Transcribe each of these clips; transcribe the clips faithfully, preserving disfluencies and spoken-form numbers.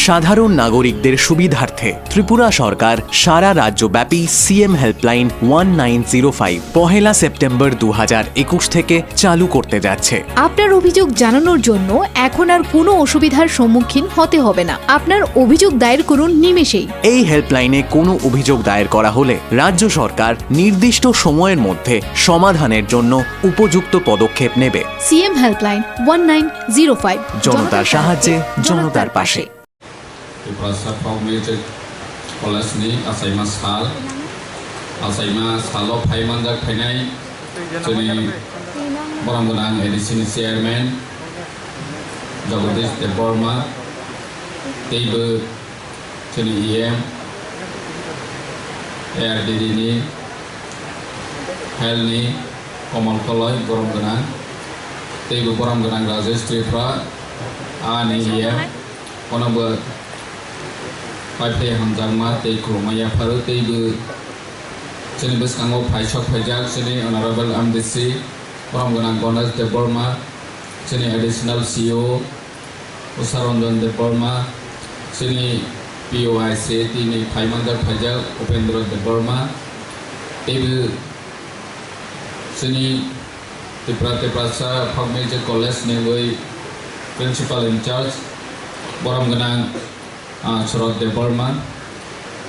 সাধারণ নাগরিকদের সুবিধার্থে ত্রিপুরা সরকার সারা রাজ্যব্যাপী CM helpline one nine zero five পহেলা সেপ্টেম্বর দু হাজার একুশ থেকে চালু করতে যাচ্ছে। আপনার অভিযোগ জানানোর জন্য এখন আর কোনো অসুবিধার সম্মুখীন হতে হবে না। আপনার অভিযোগ দায়ের করুন নিমেষেই। এই হেল্পলাইনে কোনো অভিযোগ দায়ের করা হলে রাজ্য সরকার নির্দিষ্ট সময়ের মধ্যে সমাধানের জন্য উপযুক্ত পদক্ষেপ নেবে। CM helpline one nine zero five. জনতার সাহায্যে, জনতার পাশে। Tiprasa Folk Music College ni achaima sal, achaima salo phai manjak phainai chini borom gwnang A D C ni chairman Jagadish Debbarma, teibo chini E M, A R D D ni, health ni Komal Koloi borom gwnang, teibo borom gwnang Rajesh Tripura, ani E M, ono bo pai phai hamjakma tei khulumma yapharo, teibo chini bwskango phaisok phaijak chini Honorable M D C borom gwnang Ganesh Debbarma, chini Additional C E O Usha Ranjan Debbarma, chini P O I C tini phai manjak phaijak Upendra Debbarma, teibo chini Tripura Tiprasa Folk Music College ni wi Principal in Charge borom gwnang, ah, Sharad Debbarma,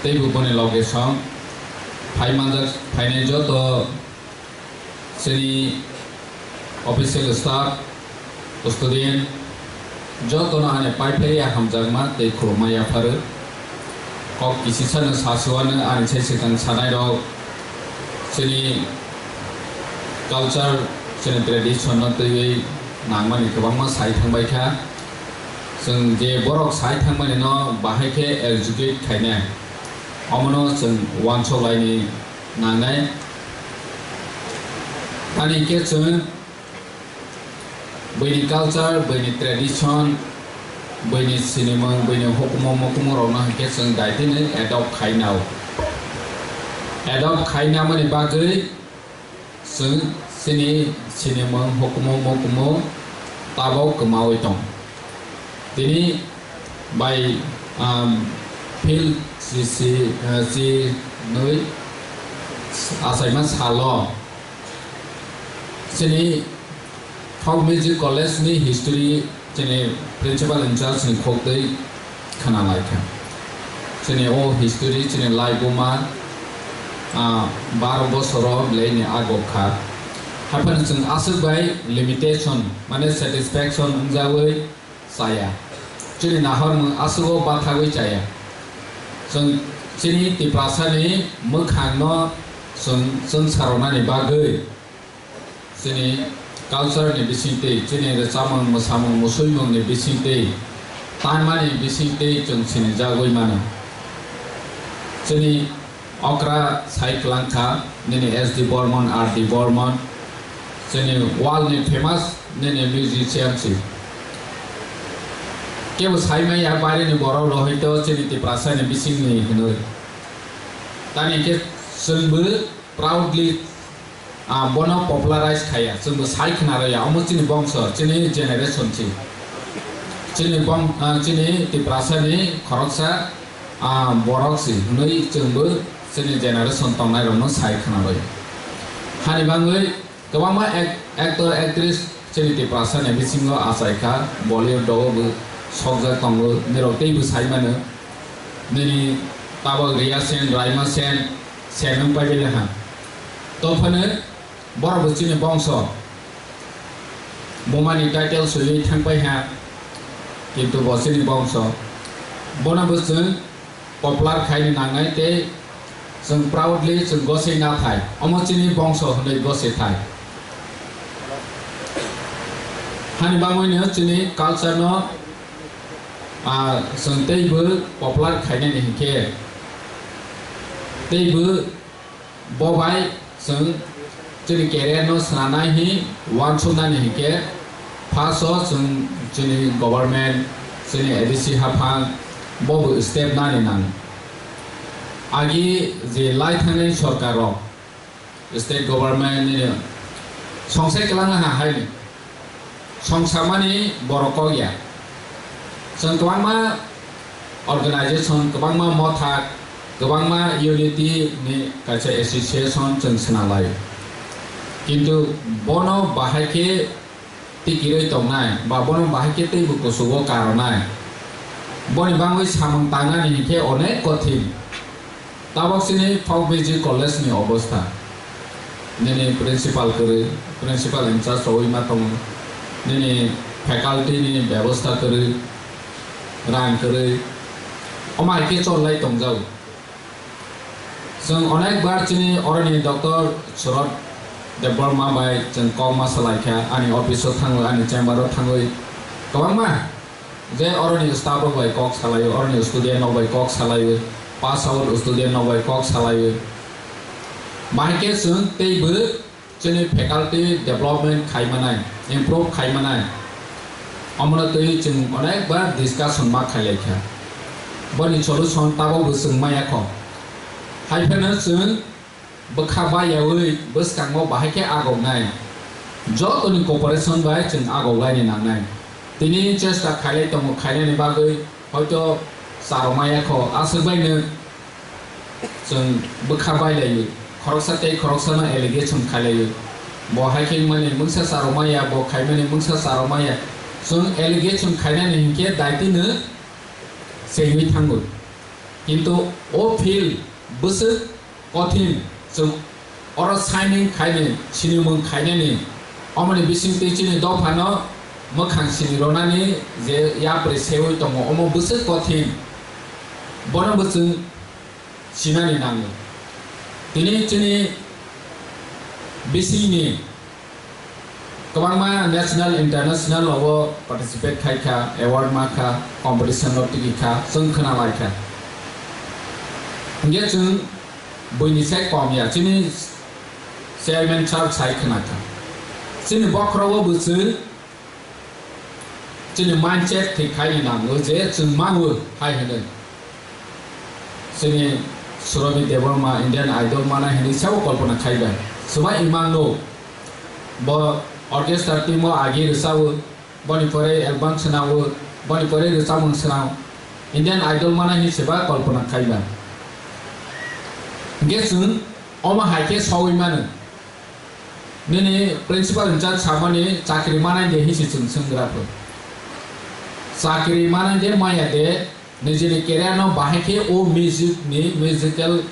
teibo boni loge song phai manjak phainai joto chini official staff, student, jotono ani pai phai ya hamjakma tei khulumma yapharo. Kok kisisano sasuano ani sai swkang sanairok chini culture, chini tradition no twiwi nangmani kwbangma sai thangbai kha. Chwng je borok sai thangmani no bahai khe execute khainai, omono chwng uansuk laini nangnai. Tani khe chwng buini culture, buini tradition, buini sinimung, buini hukumu mukumu rokno hinkhe chwng daitino adopt khainao. Adopt khainamani bagwi chwng chini sinimung hukumu mukumu tabok kwmawi tong. Tini bai, um, field si, si, uh, si nwi achaima salo chini Folk Music College ni history chini principal in charge ni khok twi khna lai kha. Chini o history chini lai buma, ah, baro bosoro belai ni agok kha. Haphano chwng aswk bai limitation mane satisfaction wngjawi chaya. Chini nahormung aswk o bathagwi chaya. Chwng chini Tiprasa ni mwkhang no chwng chwng saronani bagwi chini culture ni bisingtwi, chini rwchapmung, mwsamung, musuimung ni bisingtwi, tanmani bisingtwi chwng sinijagwi mano. Chini okra sai kwlangkha, nini S D Bormon, R D Bormon, chini world ni famous nini musician si. Kebo sai maya baire ni borok rok hoi to chini Tiprasa ni bising ni hinoi. Tani khe chwngbo proudly, ah, bono popularize khaya, chwngbo sai khna rwya, omo chini bongso, chini generation si. Chini bong-, ah, chini Tiprasa ni khoroksa, ah, borok si, hwnwi chwngbo chini generation tongnai rokno sai khna rwya. Hani bangwi kwbangma ac-, actor, actress chini Tiprasa ni bisingo achai kha, Bollywood rogo bo sokjak tongo, nirok teibo sai mano. Nini tabok Riya Sen, Raima Sen, Sen wng pai bele ha. Tophano borok bo chini bongso. Bumani title swiwi thang pai ha. Kintu bo chini bongso. Bono bo chwng popular khaini nangnai tei chwng proudly chwng gosei nathai. Omo chini bongso hwnwi gosei thai. Hani bangwino chini culture no, ah, chwng teibo popular khainani hinkhe teibo bo bai chwng chini career no swnamnai hi uansuknani hinkhe first o chwng chini government, chini A D C haphang bo bo step nani nango. Agi je lai thangnai sorkar rok, state government nini songsa kwlangna ha hai ni. Songsa mani borok kok ya. Chwng kwbangma organization, kwbangma mothak, kwbangma unity ni kaisa association chwng swnam lai. Kintu bono bahai khe tikirwi tongnai ba bono bahai khe teibo kuchugo karonai. Boni bangwi samung tangnani hinkhe onek kothin. Tabok chini Folk Music College ni obostha. Nini principal kwrwi, principal in charge rwui ma tongo. Nini faculty ni bebosta kwrwi, rang kwrwi. Omo hai khe chol lai tongjago. Chwng onek bar chini oroni Doctor Surat Debbarma bai chwng kok ma salai kha, ani office o thangwi, ani chamber o thangwi kwbangma je oroni staff rok bai kok salai, oroni student rok bai kok salai, pass out student rok bai kok salai. Bahai khe chwng teibo chini faculty development khai manai, improve khai manai, omono twi chwng onek bar discussion ma khai lai kha. Boni solution tabok bo chwng maya kho. Hai phano chwng bwkha bayaui bwskango bahai khe agoknai. Jotoni cooperation bai chwng agoklaini nangnai. Tini chesta khailai tongo, khainani bagwi hoito charwmaya kho, aswk baino chwng bwkha bailaiwi, khoroksa tei khoroksano allegation khailaiwi. Bo hai khe wngmani mungsa charwmaya, bo khaimani mungsa charwmaya. Chwng allegation khainani hinkhe daitino chengwi thango. Kintu o field bwswk kothin, chwng oro signing khainai, sinimung khainani, omoni bisingtwi chini dophano mwkhang sini rwnani je yapri seui tongo, omo bwswk kothin, bono bo chwng sinani nango. Tini chini bisingni kwbangma national, international rogo participate khai kha, award ma kha, competition no tigi kha, chwng khna lai kha. Hinkhe chwng buini sai kom ya, chini chairman sir sai khna kha. Chini bokhorogo bo chwng chini mindset thik khai ni nango je chwng mango hai hwnwi. Chini Surobi Debbarma Indian Idol manai hwnwi sabo kolpona khai bai. Swbai imang no bo orchestra team o agi rwchao, boni pore album swnao, boni pore rwchapmung swnao. Indian Idol manai hwnwi swbai kolpona khai bai. Hinkhe chwng omo hai khe sogwi mano. Nini principal in charge samani chakri manai de hinsi chwng swngra pho. Chakri manai de maya de, nijini career no bahai khe o music ni musical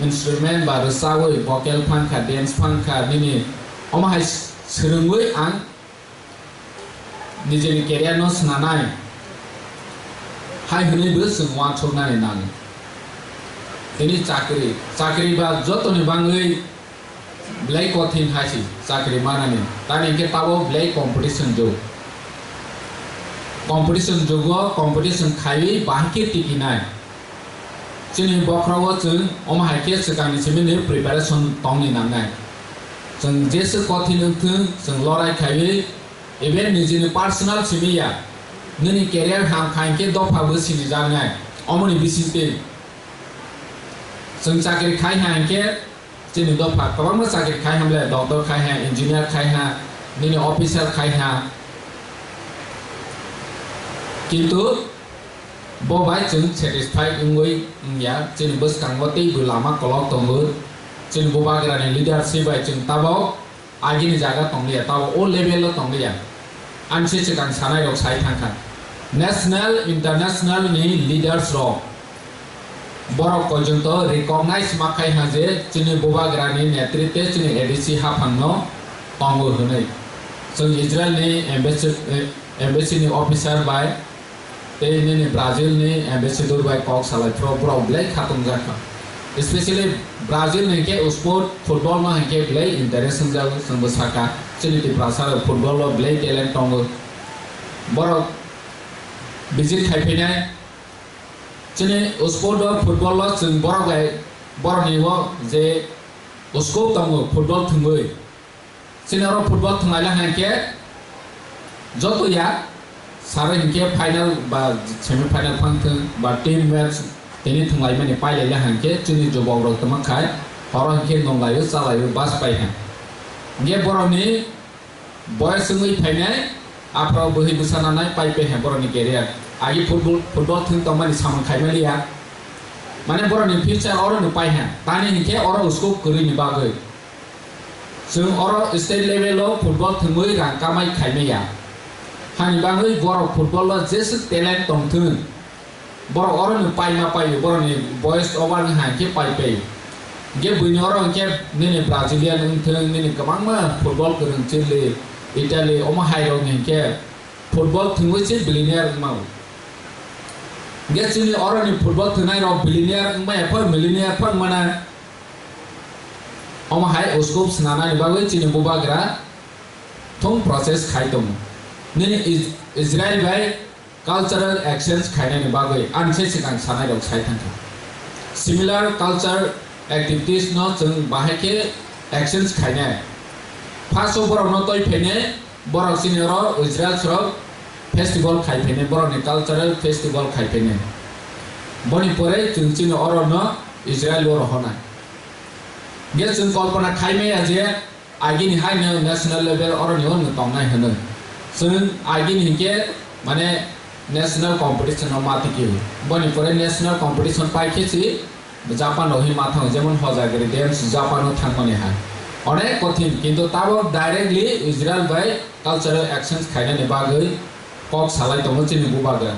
instrument ba rwchawi vocal phangkha, dance phangkha, nini omo hai swrwngwi ang nijini career no swnanai hai hwnwi bo chwng uansuknani nango. Tini chakri, chakri ba jotoni bangwi belai kothin hai si chakri manani. Tamni hwnkhe tabok belai competition jug. Competition jugo competition khaiwi bahai khe tikinai. Chini bokhorogo chwng omo hai khe swkangni simi ni preparation tongni nangnai. Chwng jeswk kothin wngthwng, chwng lorai khaiwi, even nijini personal simi ya, nini career ham khai khe dopha bo sinijaknai. Omoni bisingtwi chwng chakri khai ha hinkhe, chini dopha kwbangma chakri khai hamle, doctor khai ha, engineer khai ha, nini officer khai ha. Kintu bo bai chwng satisfied wngwi wngya, chini bwskango teibo lama kolok tongo. Chini bubagrani leadership bai chwng tabok agini jaga tongliya, tabok o level o tongliya. Ani se swkang sanai rok sai thangkha. National, international ni leaders rok borok porjonto recognize ma khai ha je chini bubagrani netritwe chini A D C haphangno tongo hwnwi. Chwng Israel ni embassy, eh, embassy ni officer bai tei nini Brazil ni ambassador bai kok salai phuru borok belai khatung jak kha. Especially Brazil ni khe sport football no hinkhe belai interest wngjago, chwngbo sakha chini Tiprasa rok football o belai talent tongo. Borok visit khai phainai. Chini sport o football o chwng borok bai borok ni o je scope tongo football thwngwi. Chini oro football thwnglaila hinkhe joto ya saro hinkhe final ba semi final phang thwng ba team match tini thwnglaimani pailaila hinkhe chini jubok rok tongma khai horo hinkhe nonglaio chalaio bus pai hai. Hinkhe borokni boyos wngwi phainai, aphuru bwrwi bwsa nanai pai pai hai borokni career. Agi football, football thwng tongmani samung khaimaliya. Mane borokni future oro no paiha. Tani hinkhe oro scope kwrwini bagwi. Chwng oro state level o football thwngwi rang kamai khaimaya. Hani bagwi borok football o jeswk talent tongthwng. Borok oro no paima paio, borokni boyes over wngkha hinkhe pai pai. Hinkhe buini oro hinkhe nini Brazilian wngthwng, nini kwbangma football kwrwng Chile, Italy, omo hai rokni hinkhe football thwngwi se billionaire wngmao. Hinkhe chini oroni football thwngnai rok billionaire wngmaya phai, millionaire phai wngmana. Omo hai scope swnamnani bagwi chini bubagra thung process khai tongo. Nini Is-, Israel bai cultural exchange khainani bagwi ani se swkang sanai rok sai thangkha. Similar culture activities no chwng bahai khe exchange khainai. First o borok no toi phainai, borok chini oro Israel srok festival khai phainai, borok ni cultural festival khai phainai. Boni pore chwng chini oro no Israel o rohonai. Ge chwng kolpona khai maya je agini hai no national level oro ni on tongnai hwnwi. Chwng agini hinkhe mane national competition o ma tiki. Boni pore national competition pai khe si Japan o hi ma thang, jemon Hojagiri Dance Japan o thangmani hai. Onek kothin, kintu tabok directly Israel bai cultural exchange khainani bagwi kok salai tongo chini bubagra.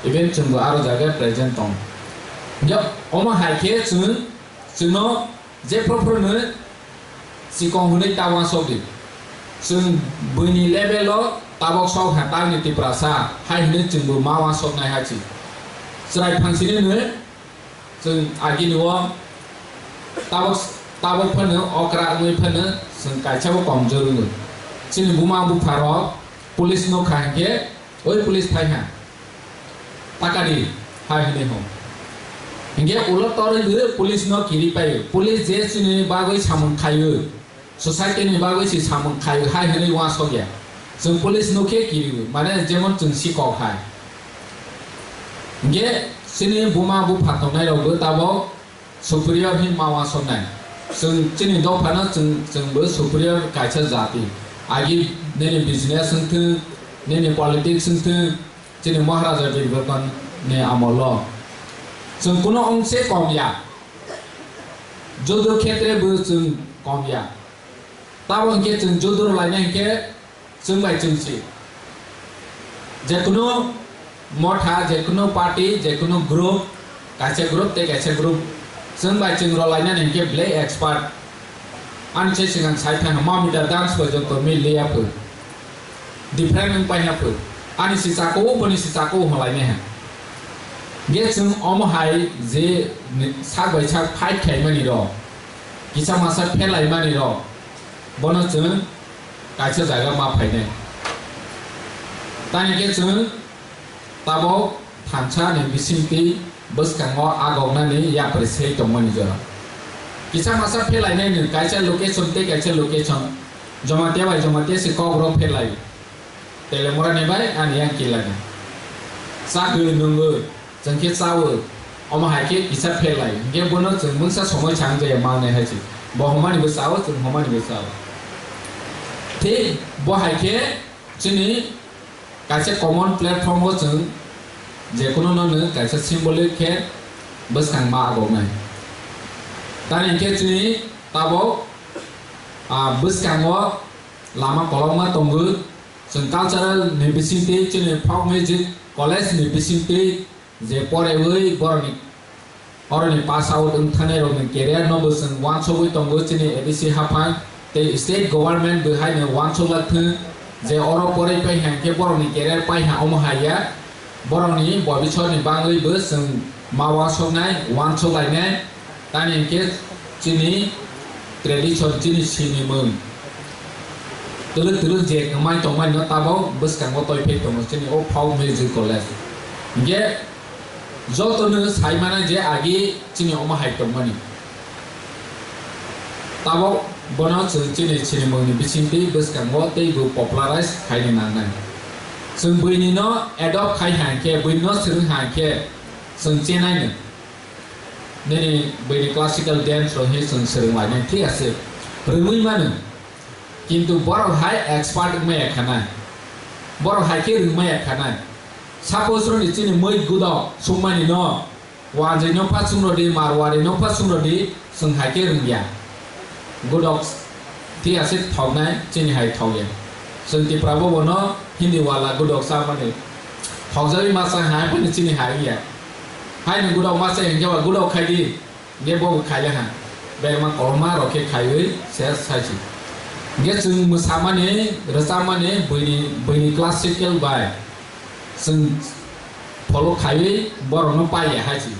Even chwngbo aro jaga present tong. Hinkhe omo hai khe chwng, chwngno jephru phruno chikong hwnwi ta uansok di. Chwng buini level o tabok sok ha tangni Tiprasa hai hwnwi chwngbo ma uansoknai hai si. Chwrai phangsini hwnwi Chwng agini o tabok, tabok phano okra wngwi phano chwng kaisa bo komjor wngo. Chini buma bupha rok police no kha hinkhe, "Oi police phai ha, taka di," hai hwnwi ho. Hinkhe ulo torwi bo police no kiri paio. Police je chini bagwi samung khaio. Society ni bagwi si samung khai hai hwnwi uansok ya. Chwng police nukhe kiriwi, mane jemon chwng si kok hai. Hinkhe chini buma bupha tongnai rokbo tabok superior hin ma uansoknai. Chwng chini dophano chwng, chwngbo superior kaisa jati. Agi nini business wngthwng, nini politics wngthwng, chini Maharaja Birbirman ni amolo chwng kuno ongse kom ya. Judo khetre bo chwng kom ya. Tabo hinkhe chwng judo rwlainai hinkhe chwng bai chwng si. Jekunu motha, jekunu party, jekunu group, kaisa group tei kaisa group chwng bai chwng rwlainani hinkhe belai expert. Ani se swkang sai thangkha, mamita dance porjonto miliya phu. Different wng paina phu. Ani si chakao, boni si chakao hwnlainai ha. Ge chwng omo hai je ni-, sak bai sak fight khaimani rok, kisa masa phelaimani rok, bono chwng kaisa jaga ma phainai. Tani khe chwng tabok thansa ni bisingtwi bwskango agoknani yapri sei tongmani jora. Kisa masa phelainai nwng kaisa location tei kaisa location, Jamatia bai Jamatia se kok rok phelai. Telemura ni bai ani yang kilani. Chakwi nungwi, chwng khe chawi. Omo hai khe kisa phelai. Hinkhe bono chwng mungsa somoi chang jaya mangnai hai se. Bo homani bo chawi, chwng homani bo chawi. Thik bo hai khe chini kaisa common platform o chwng jekunu no nwng kaisa symbolic khe bwskang ma agoknai. Tani hinkhe chini tabok, ah, bwskango lama kolokma tongo. Chwng cultural ni bisingtwi chini folk music college ni bisingtwi je poraiwi borokni oroni pass out wng thangnai rokni career no bo chwng uansugwi tongo chini A D C haphang tei state government bo haino uansuk lak thung je oro porai pai hang khe borokni career pai ha omo hai ya. Borokni bobisor ni bagwi bo chwng ma uansuknai, uansuk lainai. Tani hinkhe chini tradition, chini sinimung twlwk twlwk je kwmai tongmani no tabok bwskango toi phai tongo chini o folk music college. Hinkhe jotono sai mano je agi chini omo hai tongmani. Tabok bono chwng chini sinimungni bisingtwi bwskango tei bo popularize khaina nangnai. Chwng buini no adopt khai ha khe, buini no swrwng ha khe chwng chenai no. Nini buini classical dance rok hi chwng swrwng lainai, thik ase, rwngwi mano. Kintu borok hai expert wngmaya khanai. Borok hai khe rwngmaya khanai. Suppose roni chini mui gudok sungmani no, wanjwi no pha sung rodi, marwari no pha sung rodi, chwng hai khe rwngya. Gudok thia se thoknai, chini hai thokya. Chwng Tipra bo bono Hindi wala gudok chamani thokjagwi ma chai hai phano chini hai ya. Haino gudok ma chai hinkhe ba gudok khai di. Hinkhe bo khai le ha. Berma kolma rok khe khaiwi se sai si. Hinkhe chwng mwsamani, rwchapmani buini, buini classical bai chwng follow khaiwi borokno paiya hai si.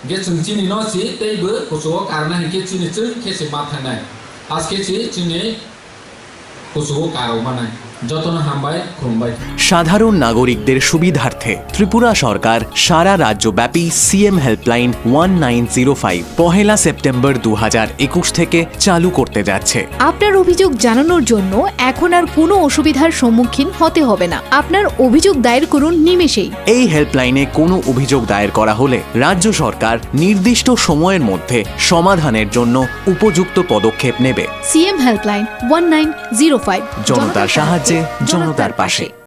Hinkhe chwng chini no si teibo kuchugo karna hinkhe chini chwng khe se ma thangnai. Aske si chini kuchugo karok manai. Jotono hambai, khulumbai. সাধারণ নাগরিকদের সুবিধার্থে ত্রিপুরা সরকার সারা রাজ্যব্যাপী CM helpline one nine zero five পহেলা September দু হাজার একুশ থেকে চালু করতে যাচ্ছে। আপনার অভিযোগ জানানোর জন্য এখন আর কোনো অসুবিধার সম্মুখীন হতে হবে না। আপনার অভিযোগ দায়ের করুন নিমেষেই। এই হেল্পলাইনে কোনো অভিযোগ দায়ের করা হলে রাজ্য সরকার নির্দিষ্ট সময়ের মধ্যে সমাধানের জন্য উপযুক্ত পদক্ষেপ নেবে। CM helpline one nine zero five. জনতার সাহায্যে, জনতার পাশে।